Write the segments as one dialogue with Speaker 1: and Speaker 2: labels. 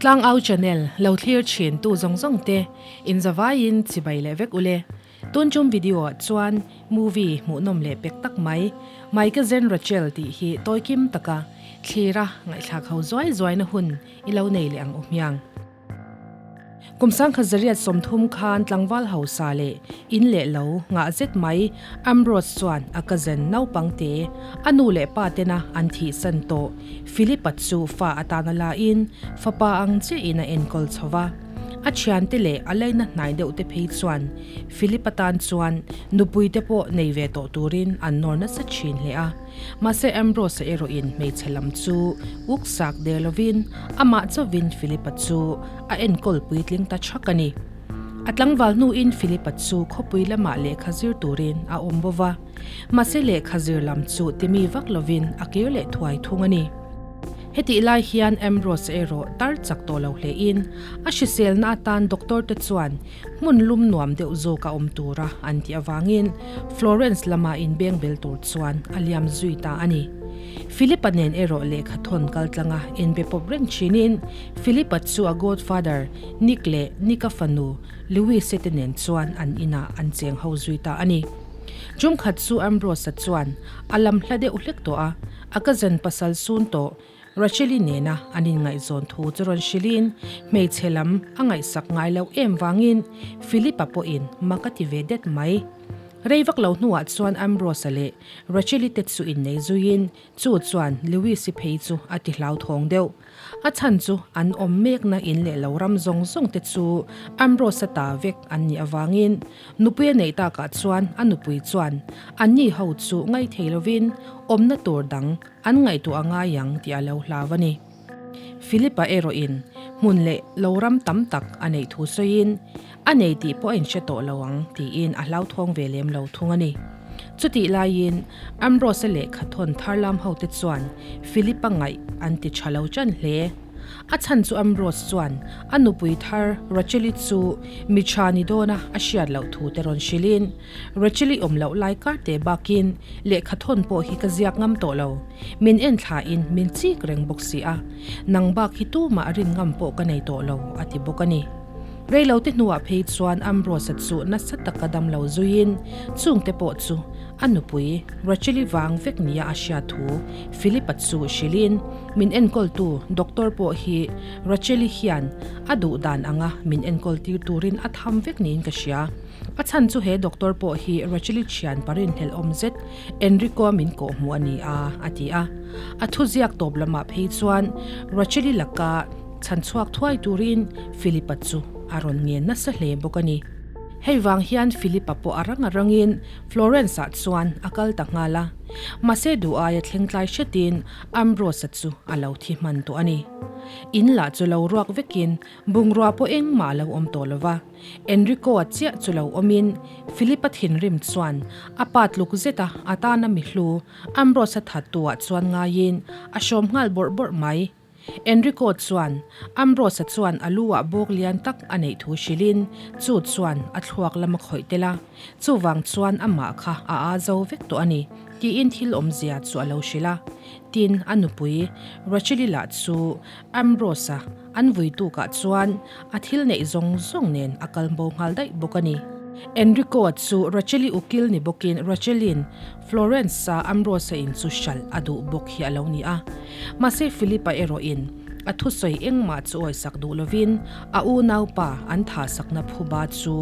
Speaker 1: Tlangau channel lo thlir thin tu zawng zawng te in zavaiin chibai leh vek ule. Tun tum video ah chuan movie hmuhnawm leh pek tak mai My Cousin Rachel tih hi tawikim taka thlira ngaihthlak ho zuai zuaina hun i lo nei leh ang u hmiang. Kum 1930 khan tlangval hausa leh in leh lo ngah zet mai Ambrose chuan a cousin naupang te a nu leh pa tena an thihsan tawh Philip-a chu fa atana lain fapa ang chiahin a enkawl chho va. A thiante leh a laina hnai deuh te phei chuan Philip-a tan chuan nupui te pawh nei ve tawh turin an nawr nasa thin hle a. Mahse Ambrose-a erawhin hmeichhe lam chu uk sak der lovin amah chauhin Philip-a chu a enkawl puitling ta thak a ni. A tlangval hnuin Philip-a chu khawpui lamah lehkha zir turin a awm bo va, mahse lehkha zir lam chu timi vak lovin a kir leh thuai thung a ni. Hetih lai hian Ambrose erawh tar chak tawh lo hlein a hriselna atan doctor te chuan hmun lum nuam deuh zawk a awm tura an tih avangin Florence lama inbeng bel tur chuan a liam zui ta a ni. Philip-a nen erawh lehkha thawn kal tlanga inbe pawp reng thinin Philip-a chu a godfather Nick leh Nick-a fanu Louise te nen chuan an inah an cheng ho zui ta a ni. Tumkhat chu Ambrose-a chuan a lam hla deuh hlek tawh a, A cousin pasal sun tawh Rachel-i nena an inngaihzawn thu chu rawn hrilhin hmeichhe lam a ngaihsak ngai loh em vangin Philip-a pawhin mak a ti ve det mai. Rei vak lo hnuah chuan Ambrose-a leh Rachel-i te chu innei zuiin chu chuan Lewis-i phei chu a ti hlauthawng deuh. A chhan chu an awm mekna in leh lo ram zawng zawng te chu Ambrose-a ta vek an nih avangin nupui a neih takah chuan a nupui chuan anni ho chu ngaithei lovin awmna tur dang an ngaihtuah a ngai ang tih a lo hlau a ni. Philip-a erawhin hmun leh lo ram tam tak a neih thu sawiin a nei tih pawh a inhre tawh lo ang tiin a hlauthawng ve lem lo thung a ni. Chutih laiin Ambrose-a lehkha thawn tharlam hote chuan Philip-a ngaih an ti tha lo ṭan hle. A chhan chu Ambrose chuan a nupui thar Rachel-i chu mi ṭha ni dawna a hriat loh thu te rawn hrilhin, Rachel-i awm loh lai kar te bakin lehkha thawn pawh hi ka ziak ngam tawh lo. Min en thlain min chik reng bawk si a, nang bak hi tumah rin ngam pawh ka nei tawh lo, a ti bawk a ni. Reilote hnuah phei chuan Ambrose-a chu nasa taka damlo zuiin chungte pawh chu a nupui Rachel-i vang vek nia a hriat thu Philip-a chu hrilhin, Min enkawltu doctor pawh hi Rachel-i hian a duh dan anga min enkawl tir turin a tham vek niin ka hria. A chhan chu he doctor pawh hi Rachel-i thian parinhlelh awm zet Enrico-a min kawhhmuh a ni a, a ti a. A thuziak tawp lamah phei chuan Rachel-i laka Chhan chhuak thuai turin Philip-a chu a rawn ngen nasa hle bawk a ni. Hei vang hian Philip-a pawh a rang a rangin Florence-ah chuan a kal ta nghal a. Mahse duh aia thleng tlai hretin Ambrose-a chu a lo thi hman tawh a ni. In lah chu lo ruak vekin bungrua pawh engmah a lo awm tawh lo va. Enrico-a chiah chu lo awmin Philip-a thinrim chuan a pa tluk zeta a tana mihlu Ambrose-a thattu-ah chuan ngaiin a hrawm nghal bawrh bawrh mai. Enrico chuan Ambrose-a chuan a lu-ah bawk lian tak a neih thu hrilhin chu chuan a thluak lam a khawih tel a, chuvang chuan amah kha a aa zo vek tawh a ni tiin thil awmzia chu a lo hrilh a. Tin, a nupui Rachel-i lah chu Ambrose-a an vui tukah chuan a thil neih zawng zawng nen a kal bo nghal daih bawk a ni. Enrico-a chu Rachel-i ukil ni bawkin Rachel-i'n Florence-a Ambrose-a in chu hralh a duh bawk hi a lo ni a. Mahse Philip-a erawhin a thusawi engmah chu awisak duh lovin a unaupa an thahsakna phuba chu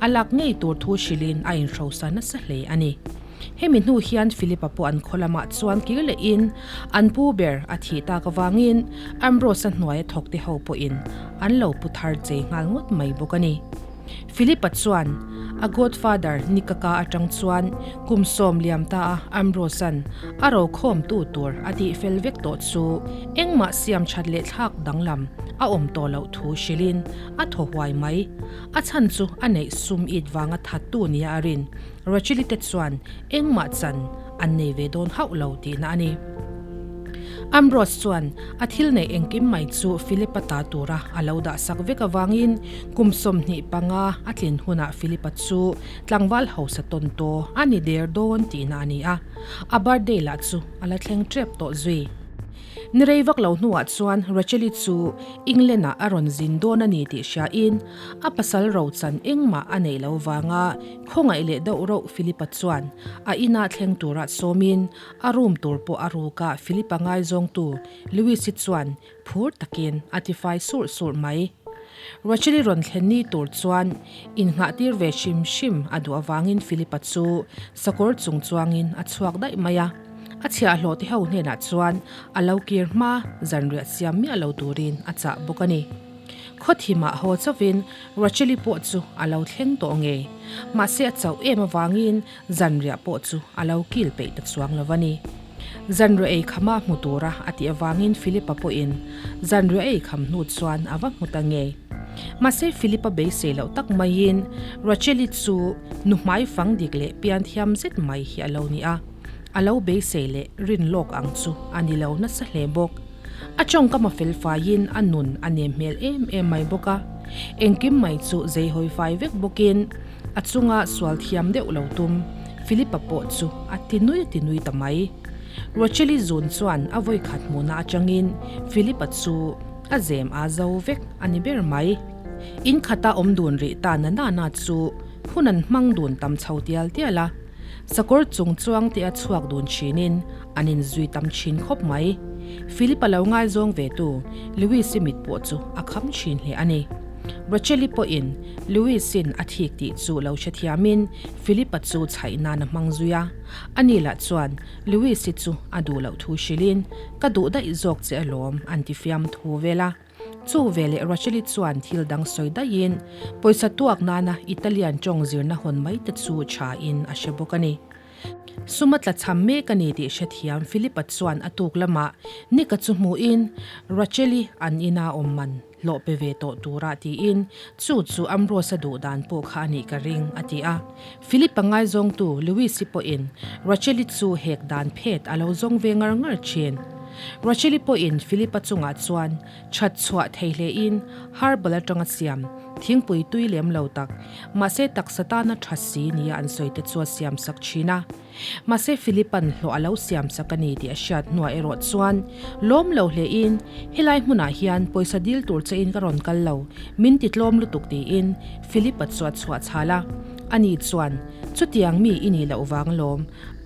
Speaker 1: a lak ngei tur thu hrilhin a inhrosa nasa hle a ni. Hemi hnu hian Philip-a pawh an khaw lamah chuan kir lehin an pu ber a thih tak avangin Ambrose-a hnuaia thawkte ho pawhin an lo pu thar chei nghal ngawt mai bawk a ni. Philip-a chuan a godfather Nikaka atang chuan kum sawm liam ta a Ambrose-a'n a rokhawmtu tur a tih fel vek tawh chu engmah siam that leh thlak danglam a awm tawh loh thu hrilhin a thaw huai mai. A chhan chu a neih sum it vanga thattu nia a rin. Rachel-i te chuan engmah chan an nei ve dawn hauh lo tihna a ni. Ambrose chuan a thil neih engkim mai chu Philip-a ta tura a lo dah sak vek avangin kum 25 a tlin hunah Philip-a chu tlangval hausa tawn taw a ni der dawn tihna a ni a, a birthday lah chu a la thleng tep tawh zui. Ni rei vak lo hnuah chuan Rachel-i chu England-ah a rawn zin dawn a ni tih hriain a pasal rochan engmah a neih lo vanga khawngaih leh deuh rauh Philip-a chuan a ina thleng tura sawmin a room tur pawh a ruk a Philip-a ngaizawngtu Louis-i chuan phur takin a tifai surh surh mai. Rachel-i rawn thlen ni tur chuan innghahtir ve hrim hrim a duh avangin Philip-a chu sakawr chung chuangin a chhuak daih mai a. A chhiahhlawh te ho hnenah chuan a lo kir hma zanriah siam miah lo turin a chah bawk a ni. Khawthimah haw chauhin Rachel-i pawh chu a lo thleng tawh ngei. Mahse a chauh em avangin zanriah pawh chu a lo kil peih ta chuang lo a ni. Zanriah ei khama hmu tura a tih avangin Philip-a pawhin zanriah ei kham hnu chuan a va hmu ta ngei. Mahse Philip-a beisei loh tak maiin Rachel-i chu nu hmaifang dik leh pian thiam zet mai hi a lo ni a. A lo beisei leh rin lawk ang chu a ni lo nasa hle bawk. A tawngkam a fel faiin a nun a nem hmel em em mai bawk a. Engkim mai chu zei hawi fai vek bawkin a chunga sual thiam deuh lo tum Philip-a pawh chu a ti nui a ti nui ta mai. Rachel-i zun chuan a vawikhat hmuhna atangin Philip-a chu a zem a zo vek a ni ber mai. In khata awm dun rih ta na nana chu hun an hmang dun tam chho tial tial a. Sakawr chung chuang te a chhuak dun thinin an inzui tam thin khawp mai. Philip-a lo ngaizawng ve tu Louis-i mit pawh chu a kham thin hle a ni. Rachel-i pawhin Louis-in a thik tih chu lo hrethiamin Philip-a chu chhaih nan a hmang zui a. Ani lah chuan Louis-i chu a duh loh thu hrilhin, Ka duh daih zawk che alawm an ti fiamthu vel a. Chu veleh Rachel-i chuan thil dang sawi daihin pawisa tuak nana Italian tawng zirna hawn mai te chu thain a hre bawk a ni. Sum a tla cham mek a ni tih hrethiam Philip-a chuan a tuk lamah Nick-a chu hmuhin Rachel-i an ina awm man hlawh pe ve tawh tura tiin chu chu Ambrose-a duh dan pawh kha a nih ka ring a ti a. Philip-a ngaizawngtu Louis-i pawhin Rachel-i chu hek dan phet a lo zawng ve ngar ngar thin. Rachel-i pawhin Philip-a chungah chuan that chhuah thei hlein herbal atanga siam thingpui tui lem lo tak, mahse taksa tana tha si nia an sawi te chu a siam sak thin a. Mahse Philip-a'n hlawh a lo siam sak a ni tih a hriat hnuah erawh chuan lawm lo hlein helai hmunah hian pawisa dil tur che in ka rawn kal lo, min ti tlawm lutuk tiin Philip-a chu a chhuah chhal a. Ani chuan, Chutiang mi i nih loh vang lawm,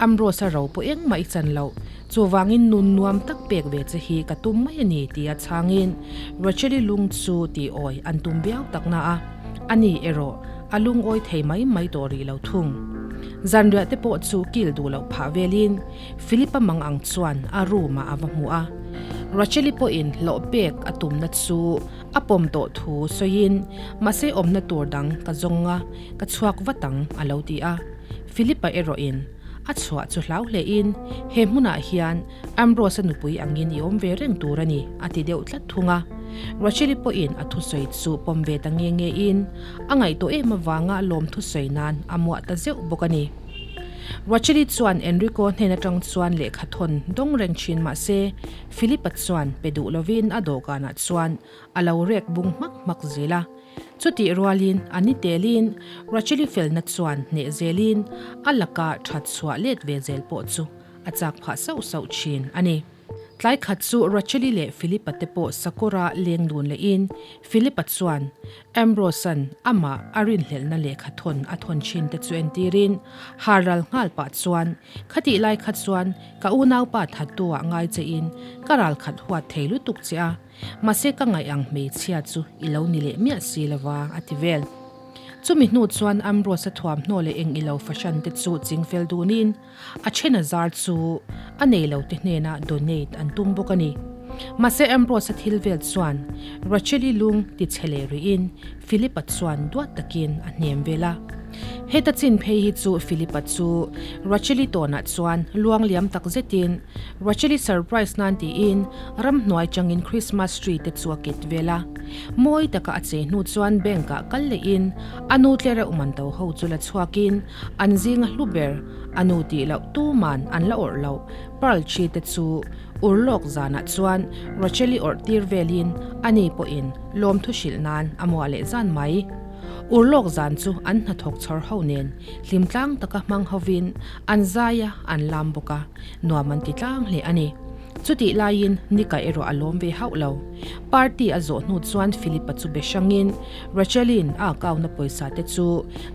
Speaker 1: Ambrose-a ro pawh engmah i chan loh, Chuvangin nun nuam tak pek ve che hi ka tum mai a ni tia chhangin Rachel-i lung chu tih awi an tum viau tak na a, ani erawh a lungawi thei mai mai tawh rih lo thung. Zanriah te pawh chu kil duh loh phah velin Philip-a mang ang chuan a room-ah a va hmu a. Rachel-i pawhin hlawh pek a tumna chu a pawm tawh thu sawiin mahse awmna tur dang ka zawng a, ka chhuak vat ang a lo ti a. Philip-a erawhin A chhuah chu hlau hlein, He hmunah hian Ambrose-a nupui angin i awm ve reng tur a ni, a ti deuh tlat thung a. Rachel-i pawhin a thusawi chu pawm ve ta nge ngein, a ngaihtuah em avanga lawm thusawi nan a muah ta zeuh bawk a ni. Rachel-i chuan Enrico hnen atang chuan lehkha thawn dawng reng thin mah se, Philip-a chuan pe duh lovin a dawhkanah chuan a lo rek bung hmak hmak zel a. Chutih rualin a ni telin Rachel-i felna chuan hneh zelin a laka that chhuah let ve zel pawh chu a chak phah sauh sauh thin a ni. Tlai khat chu Rachel-i leh Philip-a te pawh sakawra leng dun lehin Philip-a chuan Ambrose-a'n amah a rinhlelhna lehkha thawn a thawn thin te chu entirin har ral nghal pah chuan khatih lai kha chuan ka unaupa thattu-ah ngai chein ka ral khat huat thei lutuk che a, Mahse ka ngaih ang hmeichhia chu i lo ni leh miah si lova, a ti vel. Chumi hnu chuan Ambrose-a thuamhnaw leh eng ilo fahran te chu ching fel dunin a then a zar chu a nei lo te hnena donate an tum bawk a ni. Mahse Ambrose-a thil vel chuan Rachel-i lung ti chhe leh rihin Philip-a chuan duat takin a hnem vel a. Heta chin phei hi chu Philip-a chu Rachel-i tawnah chuan luang liam tak zetin Rachel-i surprise nan tiin ramhnuai changin Christmas tree te chu a kit vel a. Mawi taka a chei hnu chuan bank ah kal lehin a nu tle reuh man to ho chu la chhuakin an zinga hlu ber a nu tih loh tuman an la awrh loh pearl tree te chu urlawk zanah chuan Rachel-i awrh tir velin ani pawhin lawmthu hrilh nan a muah leh zan mai. Urlawk zan chu an hnathawk chhawr ho nen hlim tlang taka hmang hovin an zai a, an lam bawk a, nuam an ti tlang hle a ni. Chutih laiin Nika erawh a lawm ve hauh lo. Party a zawh hnu chuan Philip-a chu be hrangin Rachel-i'n a account-a pawisa te chu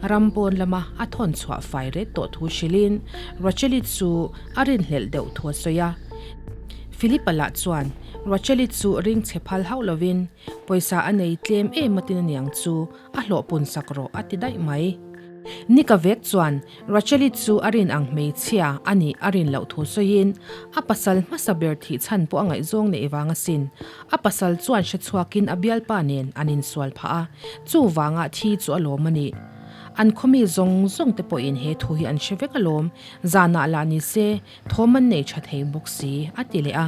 Speaker 1: ram pawn lama a thawn chhuah fai ret tawh thu hrilhin Rachel-i chu a rinhlelh deuh thu a sawi a. Philip-a lah chuan Rachel-i chu ring chhe phal hauh lovin pawisa a nei tlem em atin aniang chu a hlawh pun sak rawh a ti daih mai. Nika vek chuan Rachel-i chu a rin ang hmeichhia a nih a rin loh thu sawiin a pasal hmasa ber thih chhan pawh a ngaihzawng neih vang asin. A pasal chuan hre chhuakin a bialpa nen an insual phah a, chu vangah thi chu a lawm a nih. An khawmi zawng zawng te pawhin he thu hi an hre vek alawm, zanah lah ni se thawm an nei tha thei bawk si, a ti leh a.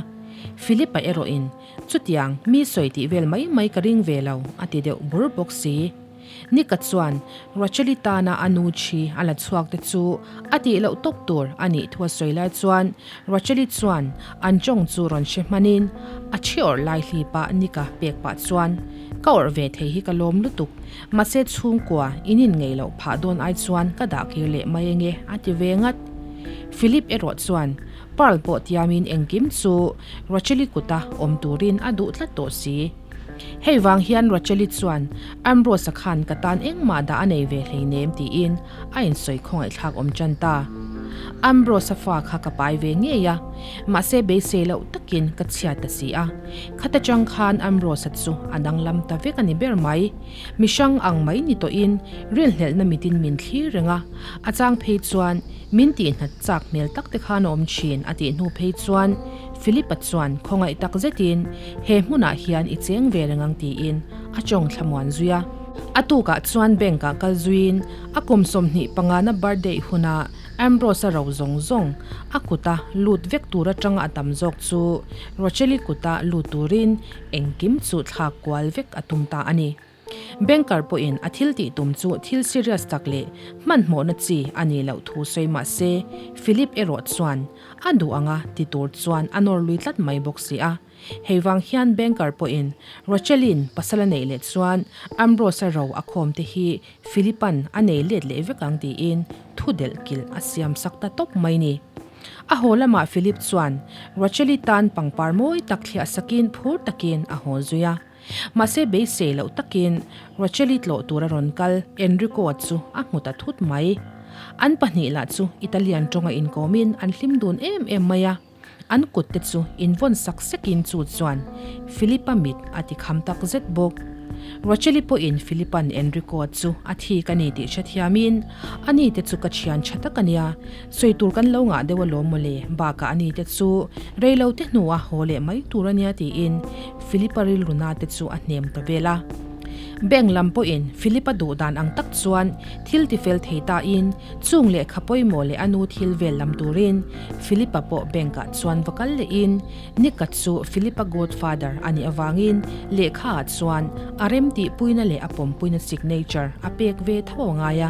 Speaker 1: Philip-a erawhin, Chutiang, mi sawi tih vel mai mai ka ring ve lo, a ti deuh bur bawk si. Nika chuan Rachel-i tana a nu thi a la chhuak te chu a tih loh tawp tur a nih thu a sawi lai chuan Rachel-i chuan an tawng chu rawn hre hmanin a thi awrh lai hlip a Nika pek pah chuan, Ka awrh ve thei hi ka lawm lutuk, mahse chhungkua in in ngei loh phah dawn ai chuan ka dah kir leh mai ange a ti ve ngat. Philip erawh chuan Pearl pawh tiamin engkim chu Rachel-i kuta awm turin a duh tlat tawh si. Hei vang hian Rachel-i chuan Ambrose-a khan ka tan engmah dah a nei ve hleinem tiin a insawi khawngaihthlak awm tan ta. Ambrose-a fa kha ka pai ve ngei a, mahse beisei loh takin ka chhiat ta si a. Khata chang khan Ambrose-a chu a danglam ta vek a ni ber mai. Mi hrang ang mai ni tawhin rinhlelhna mitin min thlir reng a, a chang phei chuan min tihnat chak hmel tak te khan a awm thin a tih hnu phei chuan Philip-a chuan khawngaih tak zetin he hmunah hian i cheng ve reng ang tiin a tawng thlamuan zui a. A tukah chuan bank-ah kal zuiin a kum 25 na birthday huna Ambrose-a ro zawng zawng a kuta lut vek tur atanga a tam zawk chu Rachel-i kuta lut turin engkim chu thlak kual vek a tum ta a ni. Banker pawhin a thil tih tum chu thil serious tak leh hmanhmawhna chi a nih loh thu sawi mah se, Philip erawh chuan a duh anga ti tur chuan a nawr lui tlat mai bawk si a. Hei vang hian banker pawhin Rachel-in pasal a neih leh chuan Ambrose-a ro a khawm te hi Philip-a'n a nei let leh vek ang tiin thu delh kilh a siam sak ta tawp mai ni. A haw lamah Philip chuan Rachel-i tan pangpar mawi tak thliah sakin phur takin a haw zui a. Mahse beisei loh takin Rachel-i tlawh tur a rawn kal Enrico-a chu a hmu ta thut mai. An pahnih lah chu Italian tawnga inkawmin an hlim dun em em mai a, an kut te chu invawn sak sekin chu chuan Philip-a mit a ti kham tak zet bawk. Rachel-i pawhin Philip-a'n Enrico-a chu a thik a ni tih hrethiamin, Ani te chu ka thian tha tak a nia, Sawi tur kan lo ngah deuh alawm mawle, bakah ani te chu rei lo te hnua haw leh mai tur ania tiin Philip-a rilruna te chu a hnem ta vel a. Bank lam pawhin Philip-a duh dan ang tak chuan thil ti fel thei tain chung lehkha pawimawh leh a nu thil vel lam turin Philip-a pawh bank-ah chuan va kal lehin Nick-a chu Philip-a godfather a nih avangin lehkhaah chuan a remtihpuina leh a pawmpuina signature a pek ve tho a ngai a.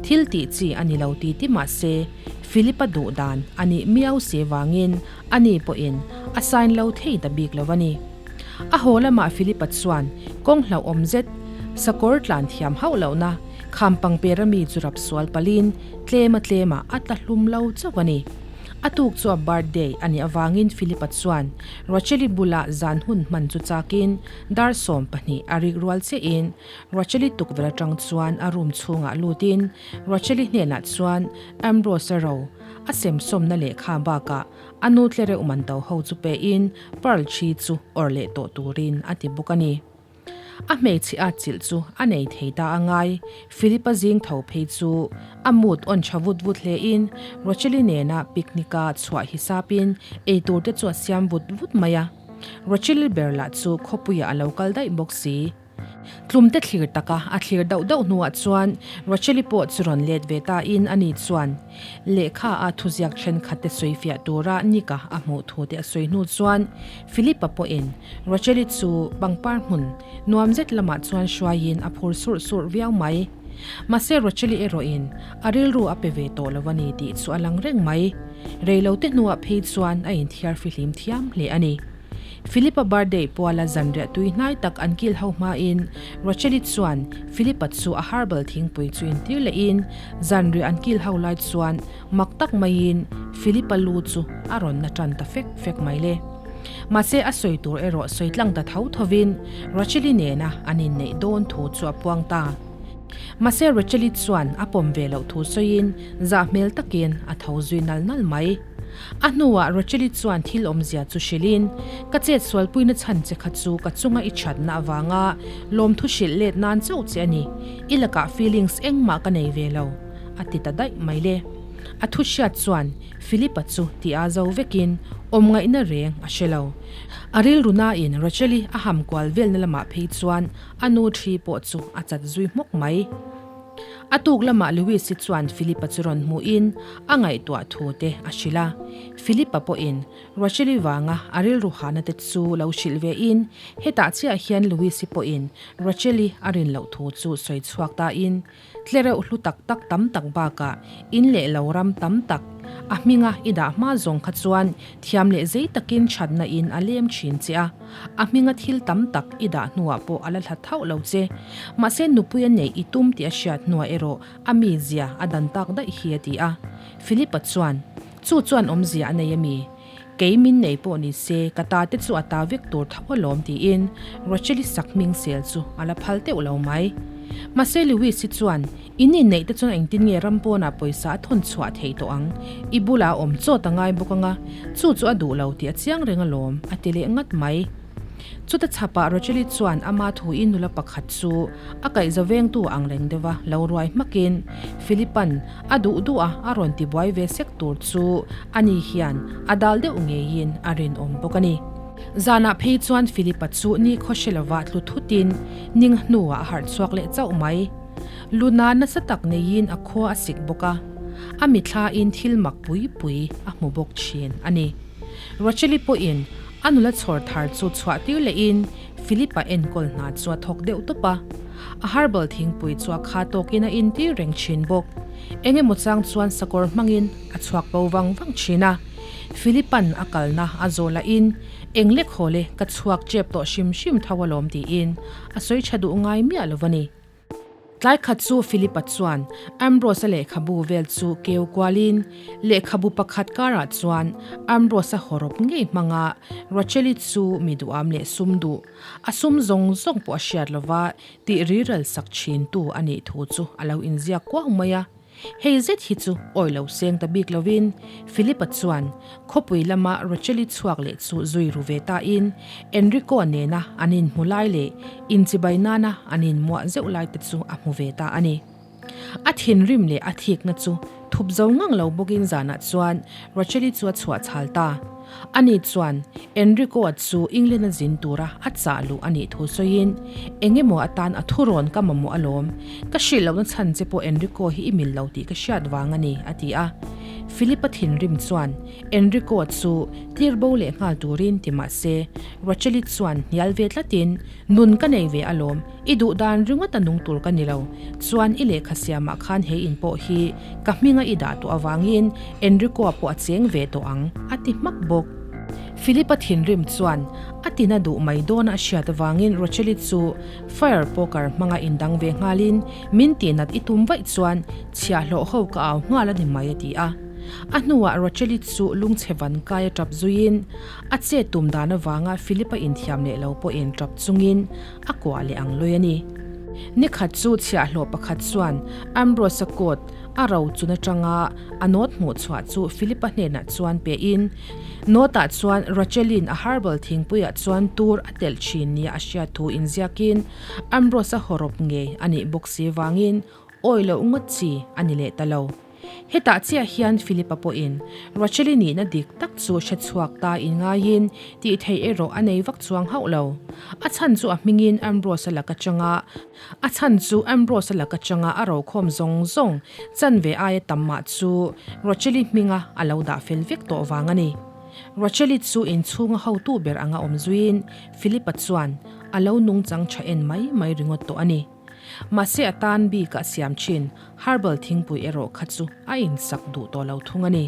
Speaker 1: Thil tih chi a ni lo ti ti mah se, Philip-a duh dan a nih miau si vangin ani pawhin a sign lo thei ta bik lo a ni. A haw lamah Philip-a chuan kawng hlauhawm zet, sakawr tlan thiam hauh lohna kham pangpera mi chu rap sual palin tlema tlemah a tla hlum lo chauh a ni. A tuk chu a birthday a nih avangin Philip-a chuan Rachel-i bulah zan hun hman chu chakin dar 12 a rik rual chiahin Rachel-i tukverh atang chuan a room chhungah lutin Rachel-i hnenah chuan Ambrose-a ro a semsawmna lehkha bakah a nu tlereuh man to ho chu pein Pearl thi chu awrh leh tawh turin a ti bawk a ni. A hmeichhe at chilh chu a nei thei ta a ngai. Philip-a zing tho phei chu a mood on tha vut vut hlein Rachel-i nena picnic-a chhuah hisapin eitur te chu a siam vut vut mai a. Rachel-i ber lah chu khawpuiah a lo kal daih bawk si. Tlumte thlir taka a thlir dauh dauh hnuah chuan Rachel-i pawh chu rawn let ve ta in ani chuan lehkha a thuziak thenkhat te sawi fiah tura Nick-a a hmuh thu te a sawi hnu chuan Philip-a pawhin Rachel-i chu pangpar hmun nuam zet lamah chuan hruaiin a phur surh surh viau mai. Mahse Rachel-i erawhin a rilru a pe ve tawh lo a ni tih chu a lang reng mai. Reilote hnuah phei chuan a inthiar fihlim thiam hle a ni. Philip-a birthday puala zanriah tui hnai tak an kil ho hmain Rachel-i chuan Philip-a chu a herbal thingpui chu intir lehin zanriah an kil ho lai chuan mak tak maiin Philip-a lu chu a rawn na tan ta fek fek mai le. Mahse a sawi tur erawh sawi tlang ta tho thovin Rachel-i nena an inneih dawn thu chu a puang ta. Mahse Rachel-i chuan a pawm ve loh thu sawiin zah hmel takin a tho zui nal nal mai. A hnuah Rachel-i chuan thil awmzia chu hrilhin, Ka chet sualpuina chhan che kha chu ka chunga i thatna avanga lawmthu hrilh let nan chauh che a ni. I lakah feelings engmah ka nei ve lo, a ti ta daih mai le. A thu hriat chuan Philip-a chu ti a zo vekin awm ngaihna reng a hre lo. A rilru nain Rachel-i a ham kual velna lamah phei chuan a nu thi pawh chu a chat zui hmawk mai. A tuk lamah Louis-i chuan Philip-a chu rawn hmuhin a ngaihtuah thu te a hrilh a. Philip-a pawhin Rachel-i vanga a rilru hahna te chu lo hrilh vein hetah chiah hian Louis-i pawhin Rachel-i a rin loh thu chu sawi chhuak tain Tlereuh hlu tak tak tam tak bakah in leh lo ram tam tak a hminga i dah hma zawng kha chuan thiam leh zei takin thatna in a lem thin che a, a hminga thil tam tak i dah hnuah pawh a la hlat hauh lo che. Mahse nupui a neih i tum tih a hriat hnuah erawh a mizia a dan tak daih hi a ti a. Philip-a chuan, Chu chuan awmzia a nei a mi? Kei min nei pawh ni se, ka ta te chu a ta vek tur tho alawm tiin Rachel-i sak hming sel chu a la phal teuh lo mai. Mahse Lewis-i chuan, In inneih te chuan engtin nge ram pawnah pawisa a thawn chhuah theih tawh ang? I bulah a awm chawt a ngai bawk anga, chu chu a duh lo tih a chiang reng alawm, a ti leh ngat mai. Chuta chhapah Rachel-i chuan ama thuin nula pakhat chu a kaihza vengtu ang reng deuha lo ruai hmakin Philip-a'n a duh duh a a rawn tibuai ve sek tur chu ani hian a dal deuh ngeiin a rinawm bawk a ni. Zanah phei chuan Philip-a chu nikhaw hre lova tlu thutin ning hnuah a harh chhuak leh chauh mai. Luna nasa tak neiin a khua a sik bawk a, a mithlain thil mak pui pui a hmu bawk thin a ni. Rachel-i pawhin a nula chhawr thar chu chhuah tir lehin Philip-a enkawl hna chu a thawk deuh tawp a. A herbal thingpui chu a kha tawkin a intir reng thin bawk. Eng emaw chang chuan sakawr hmangin a chhuak bo vang vang thin a. Philip-a'n a kalna a zawh lahin, Eng lek haw le, ka chhuak tep tawh hrim hrim tho alawm tiin a sawi tha duh ngai miah lo a ni. Tlai khat chu Philip-a chuan Ambrose-a lehkhabu vel chu keu kualin lehkhabu pakhat karah chuan Ambrose-a hawrawp ngei hmanga Rachel-i chu mi duham leh sum duh, a sum zawng zawng pawh a hriat lova tih riral sak thintu a nih thu chu a lo inziak kuau mai a. Hei zet hi chu awi lo seng ta bik lovin Philip-a chuan khawpui lama Rachel-i chhuak leh chu zui ru ve tain Enrico nena an inhmu lai leh inchibai nana an inmuah zeuh lai te chu a hmu ve ta a ni. A thinrim leh a thikna chu thup zo ngang lo bawkin zanah chuan Rachel-i chu a chhuah chhal ta. Ani chuan Enrico-a chu England-a zin tura a chah luh a nih thu sawiin, Eng emaw atan a thurawn ka mamawh alawm. Ka hrilh lohna chhan che pawh Enrico hi i mil lo tih ka hriat vang a ni, a ti a. Philip-a thinrim chuan Enrico-a chu tlir bo leh nghal turin ti mah se, Rachel-i chuan hnial ve tlatin, Nun ka nei ve alawm, i duh dan ringawt a nung tur ka ni lo. Chuan i lehkha siamah khan he in pawh hi ka hminga i dah tawh avangin Enrico-a pawh a cheng ve tawh ang, a ti hmak bawk. Philip-a thinrim chuan a tina duh mai dawna a hriat avangin Rachel-i chu fire poker hmanga indang ve nghalin min tihnat i tum vaih chuan chhiahhlawh ho ka au nghal a ni mai a ti a. A hnuah Rachel-i chu lungchhe van kai a tap zuiin A chet tum dan avanga Philip-a inthiam leh lo pawhin tap chungin a kuah leh ang lui a ni. Ni khat chu chhiahhlawh pakhat chuan Ambrose-a coat a ro chun atanga a note hmuh chhuah chu Philip-a hnenah chuan pein, note-ah chuan Rachel-in a herbal thingpuiah chuan tur a telh thin nia a hriat thu inziakin Ambrose-a hawrawp ngei a nih bawk si vangin awi loh ngawt chi a ni leh ta lo. Hetah chiah hian Philip-a pawhin Rachel-i nihna dik tak chu hre chhuak ta inngaiin tih theih erawh a nei vak chuang hauh lo. A chhan chu a hmingin Ambrose-a lak atanga a chhan chu Ambrose-a lak atanga a rokhawm zawng zawng chanve aia tam mah chu Rachel-i hminga a lo dah fel vek tawh vang a ni. Rachel-i chu inchhunga hotu ber anga awm zuiin Philip-a chuan a lo nungchang tha en mai mai ringawt tawh a ni. Mahse a tan bikah siam thin herbal thingpui erawh kha chu a insak duh tawh lo thung a ni.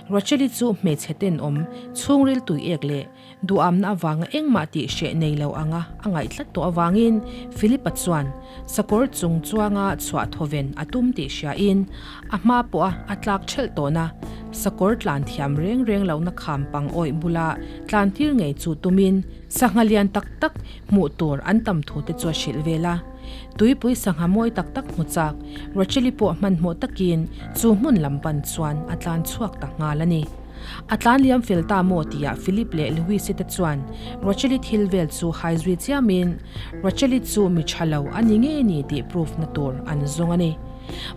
Speaker 1: Rachel-i chu hmeichhe tenawm chhungril tui ek leh duhamna avanga engmah tih hreh nei lo anga a ngaih tlat tawh avangin Philip-a chuan sakawr chung chuanga chhuah thawven a tum tih hriain a hma pawha a tlak thelh tawhna. sakawr tlan thiam reng reng lohna kham pang awih bula tlan tir ngei chu tumin sangha lian tak tak hmuh tur an tam thu te chu a hrilh vel a. Tuipui sangha mawi tak tak hmu chak Rachel-i pawh hmanhmawh takin chu hmun lam pan chuan a tlan chhuak ta nghal a ni. A tlan liam fel ta maw tihah Philip leh Louise te chuan Rachel-i thil vel chu hai zui chiamin Rachel-i chu mi tha lo a ni ngei ni tih proof na tur an zawng a ni.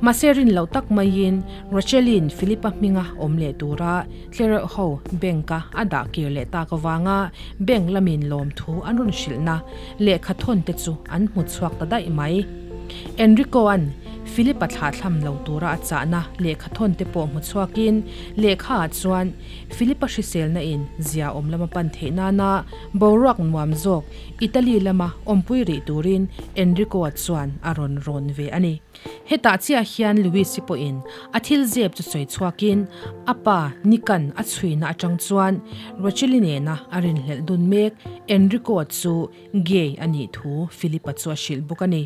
Speaker 1: Mahse rin loh tak maiin Rachel-i'n Philip-a hminga awm leh tura tlereuh ho bank-a a dah kir leh tak avanga bank lamin lawmthu an rawn hrilhna lehkha thawn te chu an hmu chhuak ta daih mai. Enrico-a'n Philip-a thlahthlam lo tura a chahna lehkha thawn te pawh hmu chhuakin lehkha ah chuan Philip-a hriselna in zia awm lama pan theih nana boruak nuam zawk Italy lama awmpui rih turin Enrico-a chuan a rawn rawn ve a ni. Hetah chiah hian Louis-i pawhin a thil zep chu sawi chhuakin a pa Nick-a'n a chhuina atang chuan Rachel-i nena a rinhlelh dun mek Enrico-a chu gay a nih thu Philip-a chu a hrilh bawk a ni.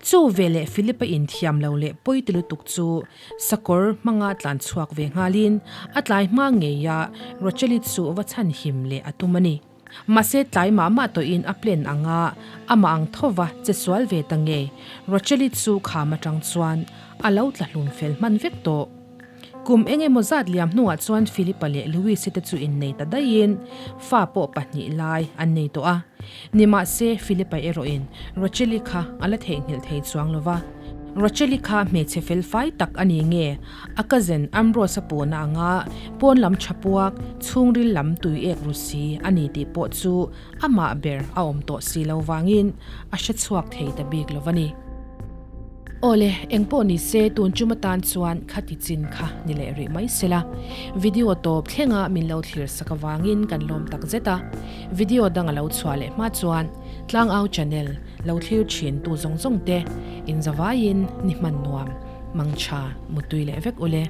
Speaker 1: Chu veleh Philip-a inthiam lo leh pawi ti lutuk chu sakawr hmanga tlan chhuak ve nghalin a tlai hma ngeia Rachel-i chu va chhanhim leh a tum a ni. Mahse tlai mah mah tawhin a plan anga amah ang thova che sual ve ta nge Rachel-i chu kham atang chuan a lo tla hlum fel hman vek tawh. Kum eng emaw zat liam hnuah chuan Philip-a leh Louise-i te chu innei ta daihin fa pawh pahnih lai an nei tawh a. Nimahse Philip-a erawhin Rachel-i kha a la theihnghilh thei chuang lo va. Rachel-i kha hmeichhe fel fai tak a ni nge a cousin Ambrose-a pawhna anga pawn lam tha puak chhungril lam tui ek ru si a ni tih pawh chu amah ber a awm tawh si lo vangin a hre chhuak thei ta bik lo a ni. Awle, eng pawh ni se tun chum atan chuan khati chin kha ni leh rih mai sela. Video tawp thlenga min lo thlir sak avangin kan lawm tak zet a. Video dang a lo chhuah leh hma chuan Tlangau channel lo thlir thin tu zawng zawng te in zavaiin ni hman nuam, mangtha, mutui leh vek ule.